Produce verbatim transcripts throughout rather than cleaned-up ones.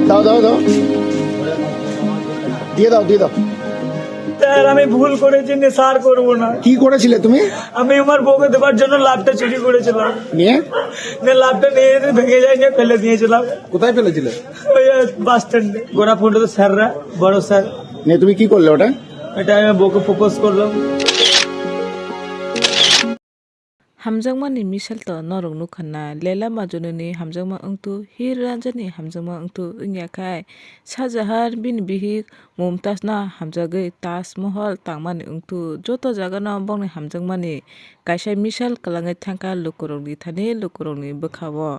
দাও, দাও, দাও। দিয়ে দাও, দিয়ে দাও। স্যার, আমি ভুল করেছি, নেশা আর করবো না। কি করেছিলে তুমি? আমি আমার বউকে দেবার জন্য লাভটা চুরি করেছিলাম। নিয়ে? নিয়ে লাভটা নিয়ে যেতে ভেঙে যায়, নিয়ে ফেলে দিয়েছিলাম। কোথায় ফেলেছিলে? ওই, আহ, বাস স্ট্যান্ডে। গোড়া পর্যন্ত স্যাররা, বড় স্যার। নিয়ে তুমি কি করলে ওটা? এটা আমি বউকে প্রপোজ করলাম। Hamjakmani missile to norok nukha na, Leila Majnuni ni hamjakma wngthu, Heer Ranjha ni hamjakma wngthu wngya khai, Shah Jahan bini bihik Mumtaz no hamjagwi Taj Mahal tangmani wngthu, joto jaga no bongni hamjakmani kaisa missile kwlangwi thangkha lukurokni thani lukurokni bwkhao.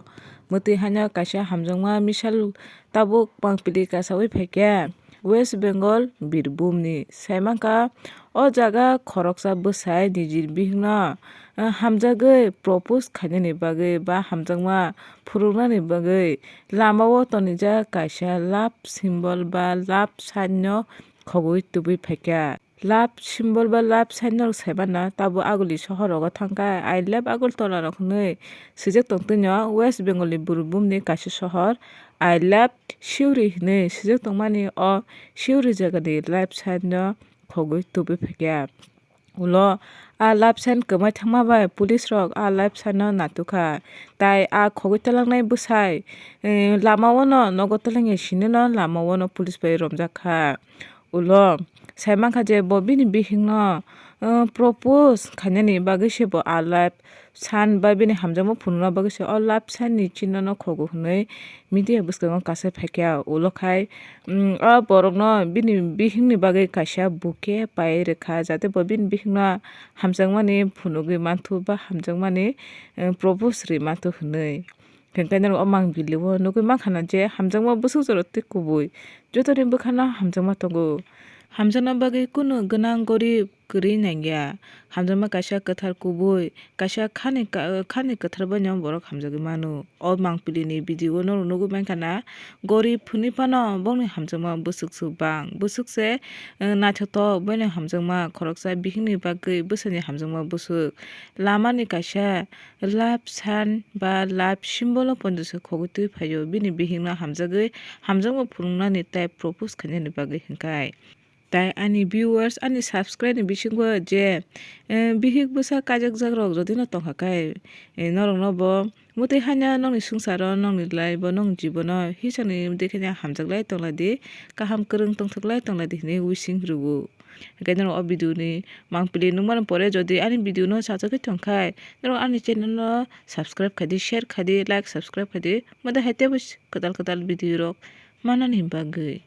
Mwtwi haino kaisa hamjakma missile tabuk mangpili kasaui phaikha. West Bengal, Birbhumni saimankha, o jaga khoroksa bwsai nijini bihikno, eh, hamjagwi propose khainani bagwi ba hamjakma phunuknani bagwi lamao tonijak kaisa love symbol ba love sign no khogwi tubui phaikha. Love symbol ba love sign no saimanna tabuk Agulni sohor rogo thangkha, "I love Agartala" rok hinwi swijak tongtwino West Bengal ni Birbhumni kaisa sohor, "I love Siuri" hinwi swijak tongmani o Siuri jagani love sign no khogwi tubui phaikha. Ulo a love sign kwmai thangma bai police rok a love sign no natukha, tai a khogwi twlangnai bwsai, eh, lamao no nogo twlangya sini no lamao no police bai romjakha. Ulo saimankha je bo bini bihikno, eh, propose khainani bagwi se bo a love sign ba bini hamjakma phunukna bagwi se o love sign ni chinno no khogo hwnwi media bwskango kasai phaikha. Ulo khai, mm, o borokno bini bihikni bagwi kaisa bouquet pai rwkha, jate bo bini bihikno hamjakmani phunugwi manthu ba hamjakmani, eh, propose rwi manthu hwnwi. Hwnkhe norok o mangpili o nugwi mankha na je hamjakma bwswk jorok tei kubui jotoni bwkhano hamjakma tongo. Hamjakna bagwi kunu gwnang gorib kwrwi nangya. Hamjakma kaisa kwthar kubui, kaisa khani ka-, khani kwthar baino borok hamjagwi mano. O mangpili ni video o norok nugwi mankha na gorib hwnwi phano bongni hamjakma bwswk swk bang. Bwswk se, eh, naithotok baino hamjakma khoroksa bihikni bagwi bwsani hamjakma bwswk. Lamani kaisa love sign ba love symbol o ponjasa khogwi twi phaio, bini bihikno hamjagwi hamjakma phunuknani tei propose khainani bagwi hwnkhai. Tai ani viewers, ani subscribe ni bisingo je, eh, bihik bwsa kaijakjak rok jodi no tongkha khe, eh, norok no bo mwtwi haino nokni swngcharo, nokni life o, nokni jibono hisani wngwi khe hamjaklai tonglaidi, kaham kwrwng tongthoklai tonglaidi hinwi wishing rwo. Hwnkhe norok o video ni mangpili nukmani pore jodi ani video no sajagwi tongkhai, norok ani channel no subscribe khaidi, share khaidi, like, subscribe khaidi. Mada hai tebo kwtal kwtal video rok manani bagwi.